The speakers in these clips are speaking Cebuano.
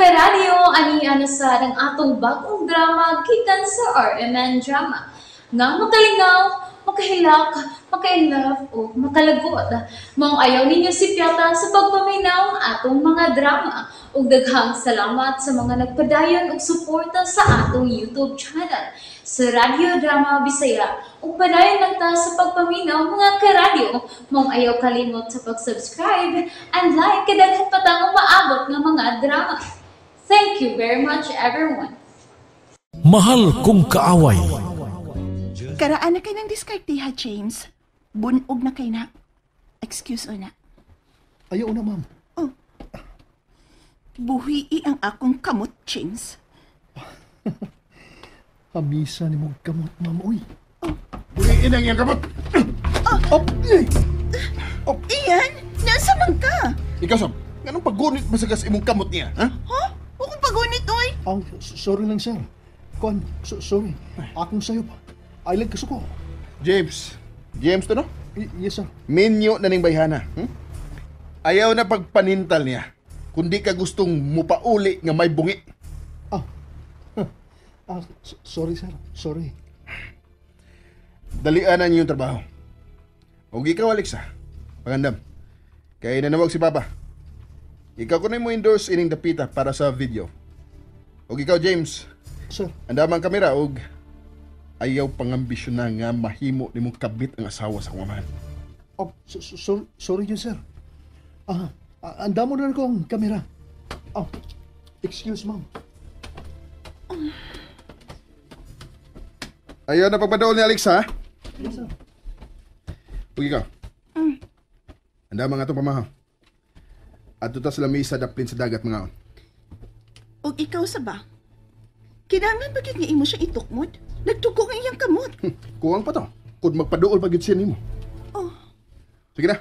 karadyo, ani na sad ang atong bagong drama gikan sa RMN Drama. Nga makalingaw, makahilak, maka-inlove o makalagot. Maong ayaw ninyo sipyata sa pagpaminaw atong mga drama. Ug daghang salamat sa mga nagpadayon og suporta sa atong YouTube channel sa Radyo Drama Bisaya. Ug padayon lang ta sa pagpaminaw, mga karadyo. Maong ayaw kalimot sa pag-subscribe and like kay daghan pa tang umaabot nga mga drama. Thank you very much, everyone. Mahal Kong Kaaway. Karaan na kay ng diskarte ha, James. Bunog na kay na. Excuse o na. Ayaw na, ma'am. Oh. Buhii ang akong kamot, James. Hamisa ni mong kamot, ma'am. Uy. Oh. Buhiin ang iyang kamot. Oh. Eh. Oh. Iyan, nasa man ka? Ikaw, Sob, nganong paggunit mo sa gas imong kamot niya, ha? Ha? Akong pagunit, oy. Oh, sorry lang, sir. Kuan, sorry. Akong sayop. Ay lang kasuko. James. James to, no? Yes, sir. Minyo na ning bayhana. Ayaw na pagpanintal niya. Kundi ka gustong mupauli nga may bungi. Ah. Ah, sorry, sir. Sorry. Dalian na niyo yung trabaho. Og ikaw, Alexa. Pagandam. Kaya nanawag si Papa. Ikaw ko na mo endorse ining dapita para sa video. Og ikaw, James. Sir. Andamang kamera og ayaw pangambisyon na nga mahimo nimong kabit ang asawa sa akong amahan. Oh, sorry yun, sir. Ah, andamo na akong kamera. Oh, excuse, ma'am. Ayaw na pagpadool ni Alexa, ha? Yes, sir. Huwag ikaw. Andamang atong pamahaw. Adto ta sa lamesa daplin sa dagat mga on. Og ikaw sa ba? Kinahanglan ba gyud nga imo siya itukmod? Nagtugo ang iyang kamot. Kuwang pa to. Kung magpaduol pa gyud siya nimo. Oh. Sige na.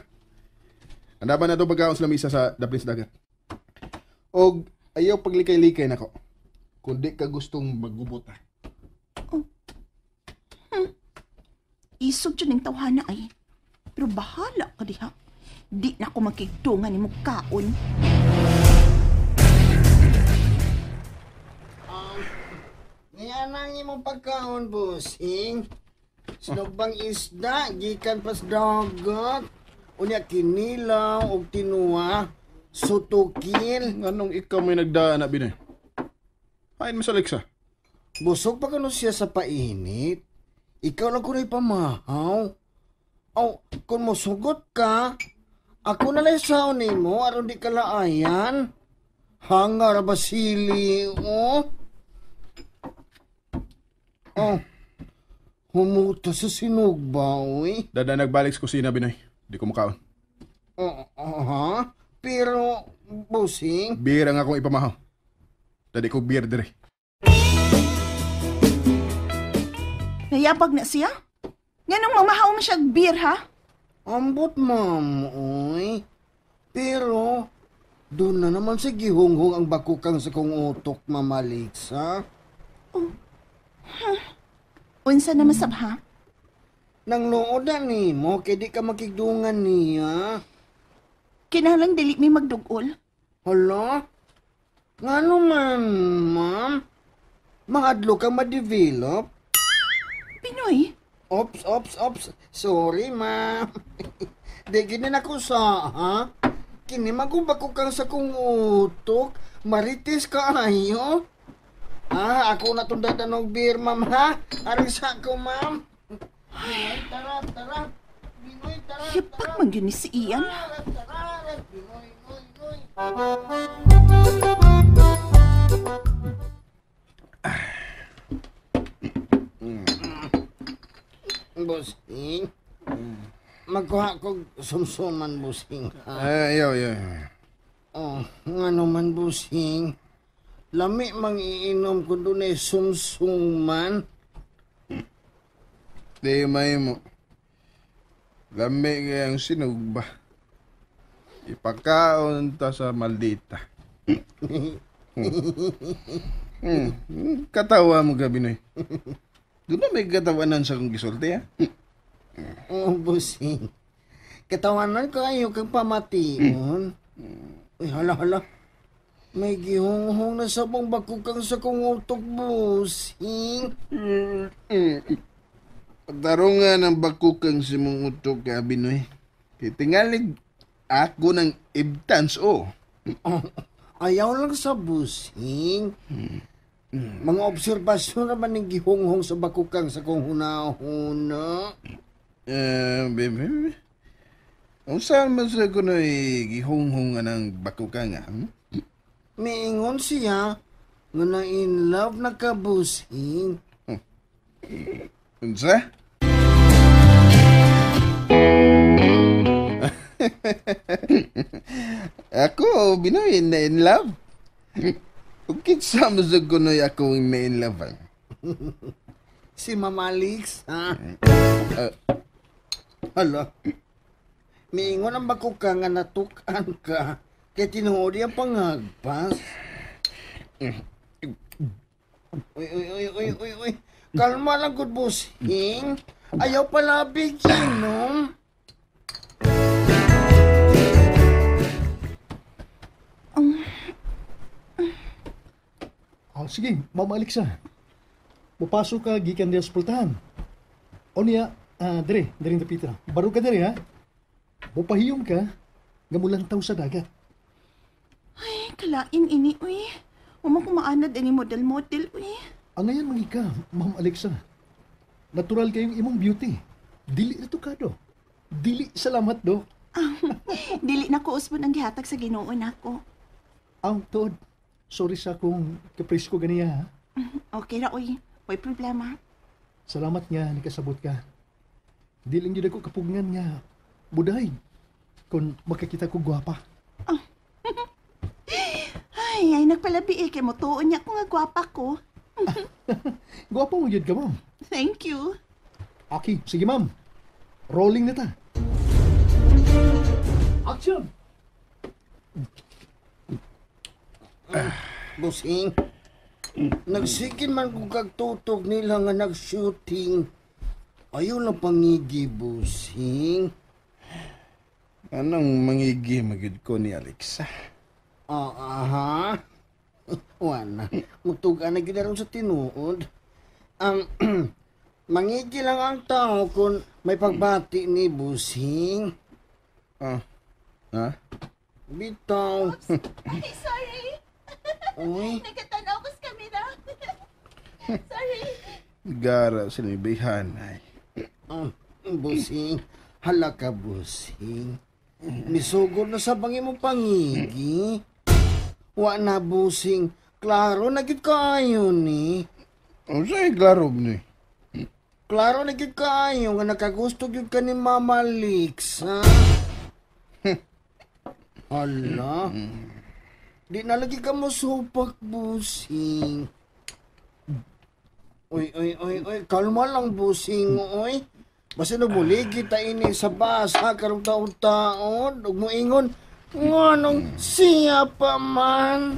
Andaman na to pagkaon sa lamesa sa daplin sa dagat. Og ayaw paglikay-likay nako. Kung di ka gustong magubot, ha. Oh. Isog dyan ang tawhana ay. Pero bahala ka diha. Di na ako makigtungan ni mo kaon. Ngayon ang imong pagkaon, busing. Sinugbang isda, gikan pas dagat. Unya kinilaw og tinuwa, sutukil. Nganong ikaw may nagdaan na binay? Hain mo sa Alexa. Busog pa kano siya sa painit. Ikaw lang kuna'y pamahaw. Aw, kung mosugot ka, ako na lang saon nimo aron di ka laayan. Hangar ba sili, oh? Oh, humuta sa sinugba, uy. Dada nagbalik sa kusina, Binoy. Di ko makaon. Oh, ha? Pero, busing? Beer ang akong ipamahaw. Dadi ko beer dire. Nayabag na siya? Nganong mamahaw man siya beer, ha? Ambot, ma'am, uy. Pero, doon na naman si gihunghong ang bakukang sa kong utok, Ma'am Alexa. Oh. Huh. Unsa na masab, ha? Nang nood na nimo, kay di ka makigdungan niya. Kinahanglang dili mi magdugol. Hala? Ngano man, ma'am? Mahadlo ka ma-develop? Pinoy? Ops, ops, ops. Sorry, ma'am. Di gini na ko sa, ha? Kini magubako kang sa kong utok. Marites ka ayo. Ah, ako na itong dadanong beer, ma'am, ha? Arisa ko, ma'am. Ay, tara, tara. Binoy, tara, Hipag man yun ni si Ian. Tara, tara. Binoy, noy, noy. Busing. Magkuha kog sumsuman, busing. Ay, ayaw, ayaw. Oh, ngano man, busing. Lami mang iinom kung doon ay sumsuman. Di may mo. Lami kayang sinugba. Ipakaon ta sa maldita. Katawa mo gabi noy. Doon na may katawanan sa kong gisulti, ha? Oh, busing. Katawanan ko ayo kang pamation. Uy, hala, hala. May gihonghong na sa mong bakukang sa kong utok, busing. Patarungan ang bakukang si mong utok ka, Binoy. Kay tingalig ako ng ibtans, oh. Ayaw lang sa busing. Mga obserbasyon naman ng gihonghong sa bakukang sa kong hunahuna. Baby. Ang saan man sa kuno'y gihonghong ang bakukang, ah? Hmm? Miingon siya nga na in love na ka, busing. Unsa? Ako, Binoy, na in love. Ug kinsa man sa kuno'y akong na in love, ah? Si Mama Alex, ha? Hala. Miingon ang bakukang nga natukan ka. Kaya tinuod ang pangagpas. Uy, uy, uy, uy, uy, uy. Kalma lang, good busing. Ayaw pala bigyan, no? Ah, sige, Ma'am Alexa. Mupasok ka gikan diya sa pultahan. O niya, dire, dire na Peter. Baro ka dire, ha? Mupahiyom ka, nga mulantaw sa dagat. Ay, kalain ini, uy. Uma kumaanad ini model-model, uy. Ang ngayon mangi ka, Ma'am Alexa. Natural kayong imong beauty. Dili na tukado. Dili salamat, do. Dili na ko usbon ang gihatag sa Ginoo nako. Ang tuod. Sorry sa akong kapresko ganiya, ha? Okay ra, uy. Way problema. Salamat nga nikasabot ka. Dili gyud ako kapugngan nga buday kung makakita ko gwapa. Ay, ay nagpalabi eh. Kay motuon niya ko nga gwapa ko. Gwapa mo gyud ka, ma'am. Thank you. Okay, sige ma'am. Rolling na ta. Action! Busing. Nagsikin man kung kagtutog nila nga nag-shooting. Ayaw na pangigi, busing. Anong mangigi magid ko ni Alexa? Ah, aha. Wala. Mutugan na gyud aron sa tinuod. Mangigi lang ang tao kung may pagbati ni busing. Ah. Ha? Bitaw. Ay, sorry. Uy, Nagkatanaw ko sa kamera. Sorry. Gara sinibihan ay. Busing. Hala ka, busing. Misugod na sa bangin mo pangigi. Wa na, busing. Klaro na gyud kaayo ni. Unsay klaro ni? Klaro na gyud kaayo nga nakagusto gyud ka ni Mama Lix, ha? Hala. Di na lagi ka mo supak, busing. Uy, uy, uy, uy. Kalma lang, busing, uy. Basta nabuligi ta ini sa basa karong taon-taon. Ug moingon, nganong siya pa man.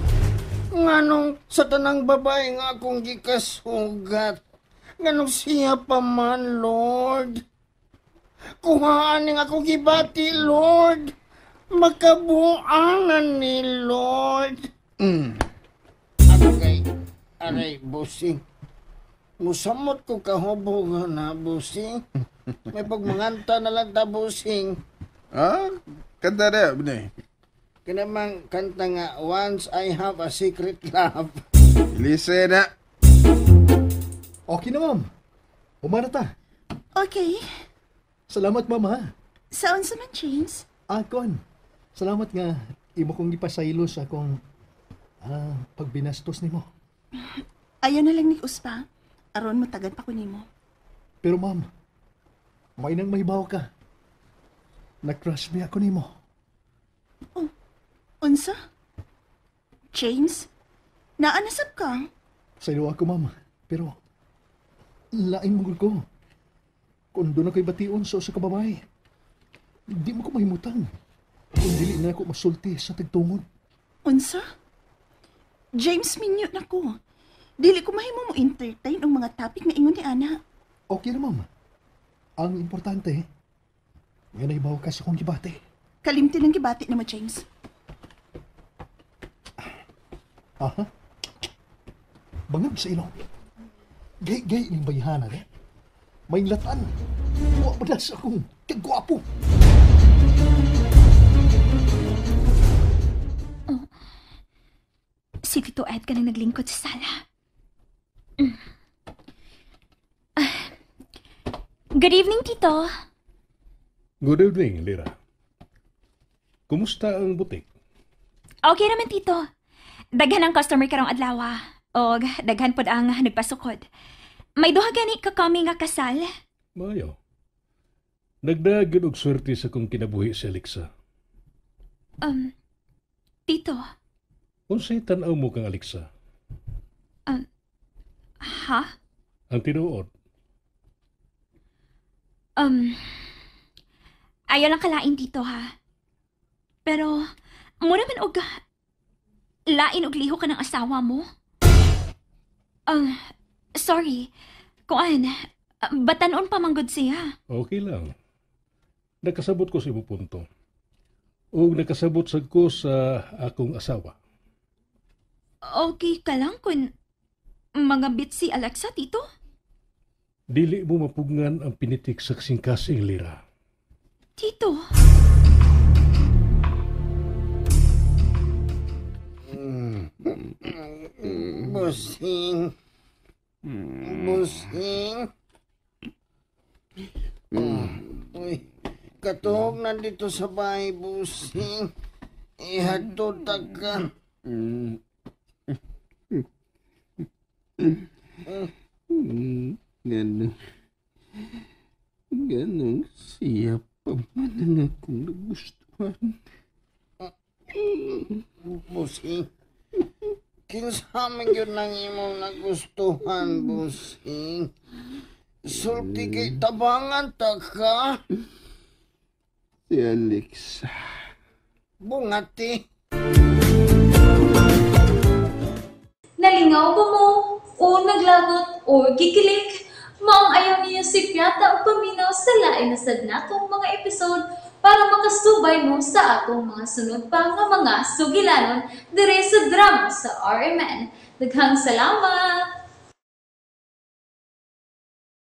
Nganong sa tanang babae nga akong gikasugat. Nganong siya pa man, Lord. Kuhaan ning akong gibati, Lord. Makabuangan ni Lord. Agay, aray, busing. Musamot ko kahubog na, busing. May pagmanganta na lang ta, busing. Ah, kanta na, Binoy. Kinamang kanta nga, Once I Have a Secret Love. Listen na. Okay na, ma'am. Humana ta. Okay. Salamat, ma'am, ha. Saan sa man, James? Ah, kon. Salamat nga imo kong gipasaylo sa akong pagbinastos nimo. Ayaw na lang ni Uspa. Aron matagan pa ko nimo. Pero ma'am, may nang mahibaw ka. Nag-crush mi ako nimo. Oh, unsa? James, naanasap ka? Saylo ako, ma'am. Pero, lain mo ko. Kung doon ako'y bation sa usa ka babae, di mo ko mahimutan. Kung dili na ako masulti sa tagtungod. Unsa? James, minyo na ko. Dili ko mahimo mo entertain ang mga topic nga ingon ni Ana. Okay na, ma'am. Ang importante, nga nahibaw ka sa akong gibati. Kalimti ng gibati na mo, James. Aha. Bangag sa ilong. Gay-gay ning bayhana eh. May latan. Wa pa na sa akong kagwapo. Si Tito Ed ka nang naglingkod sa sala. Good evening, Tito. Good evening, Lira. Kumusta ang butik? Okay naman, Tito. Daghan ang customer karong adlaw. Og daghan pod ang nagpasukod. May duha gani ka kami nga kasal. Mayo. Nagdagin og swerte sa kong kinabuhi si Alexa. Tito, Unsay tan-aw mo kang Alexa? Ha? Ang tinuod, Ayaw lang kalain, Tito, ha? Pero, mura man og lain og liho ka ng asawa mo. Sorry. Kuan, batanon pa manggod siya. Okay lang. Nakasabot ko sa imo punto. O nakasabot sad ko sa akong asawa. Okay ka lang kung mga bit si Alexa, Tito? Dili mo mapugngan ang pinitik sa kasing-kasing, Lira. Tito, Busing. Busing. Uy, katuhog na dito sa bahay, busing. Ihatod ka. Ganun. Ganun siya pa man ang akong nagustuhan. Busing. Kinsa man yun ang imong nagustuhan, busing. Sulti kay tabangan ta ka. Si Alexa. Bungati. Nalingaw ba mo? O naglagot o gikilig? Maong ayaw niyo si Piata o paminaw sa lain na sad natong mga episode para makasubay mo sa atong mga sunod pa nga mga sugilanon dire sa drama sa RMN. Daghang salamat!